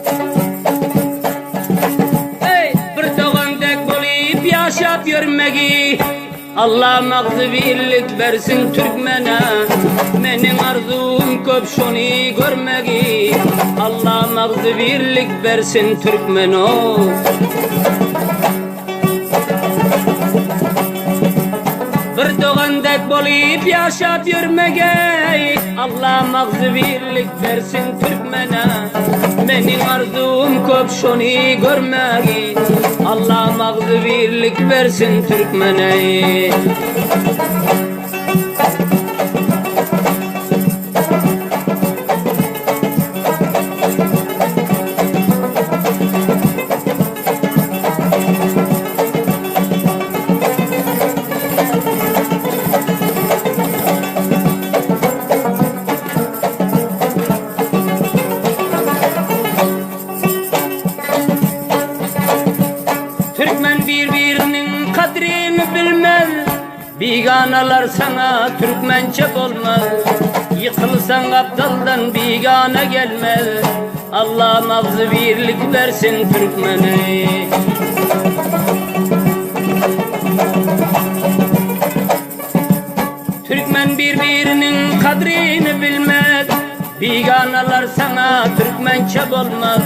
Eý, bir dogan dek bolyp ýaşap ýörmegi, Allah magzybirlik bersin türkmene, Meniň arzuwym köp şony görmegi, Allah magzybirlik bersin türkmene. Bir dogan dek bolyp ýaşap ýörmegi, Allah magzybirlik bersin türkmene. Meniň arzuwym köp şony görmegi, Allah magzybirlik bersin türkmene. Türkmen bir-biriniň kadryny bilmez, Biganalar saňa türkmençe bolmaz, Ýykylsaň gapdaldan bigana gelmez, Allam agzybirlik bersin türkmene. Türkmen bir-biriniň kadryny bilmez, Biganalar saňa türkmençe bolmaz,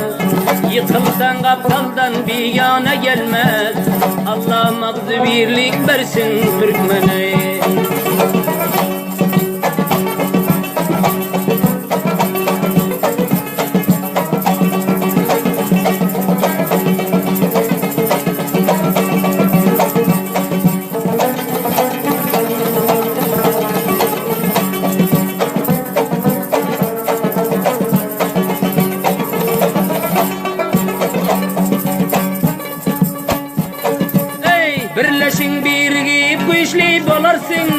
Ýykylsaň gapdaldan bigana gelmez, Allam agzybirlik bersin türkmene. Eý, birleşiň birigip güýçli bolarsyň,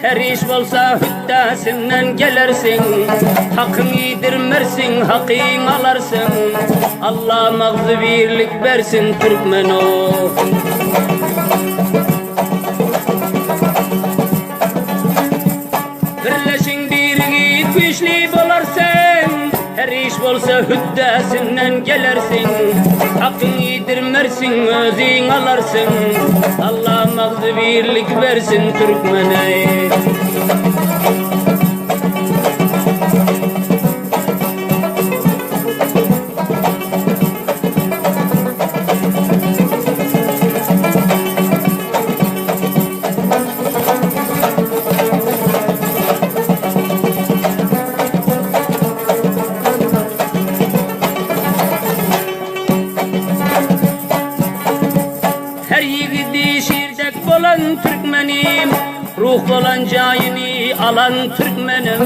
Her iş bolsa hütdesinden gelersiň, Hakyň iýdirmersiň, hakyň alarsyň, Allam agzybirlik bersin türkmene. Birleşiň birigip güýçli bolarsyň, Her iş bolsa hütdesinden gelersiň, Hakyň iýdirmersiň özüň alarsyň, Allam agzybirlik bersin türkmene. Her ýigidi şirdek bolan türkmenim, Ruh bolan jaýyny alan türkmenim,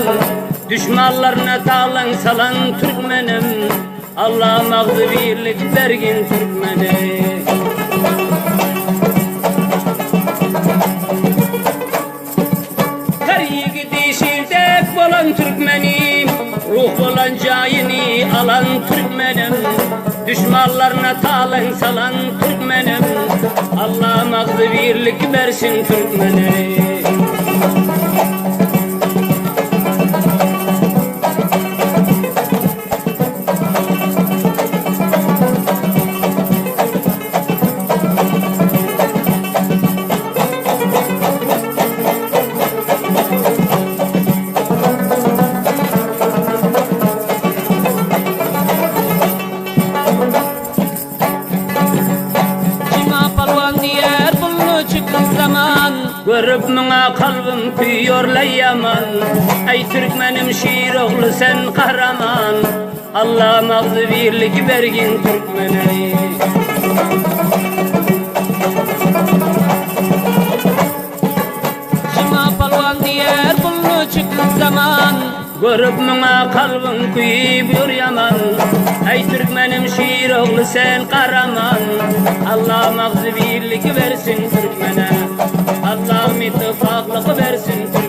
Düşmanlaryna talaň salan türkmenim, Allahym agzybirlik bergin türkmene. Her ýigidi şirdek bolan türkmenim, Ruh bolan jaýyny alan türkmenim, Düşmanlaryna talaň salan türkmenim, Allahym agzybirlik bersin türkmene. Juma palwan diýer pully çykan zaman, Görüp muňa kalbym küýýorlaý ýaman. Eý türkmenim şir ogly sen gahraman, Allam agzybirlik bergin türkmene. Juma palwan diýer pully çykan zaman, Görüp muňa kalbym küýüp ýör ýaman. Eý türkmenim şir ogly sen gahraman, Allam agzybirlik bersin türkmene. Allam ittifaklyk bersin türkmene.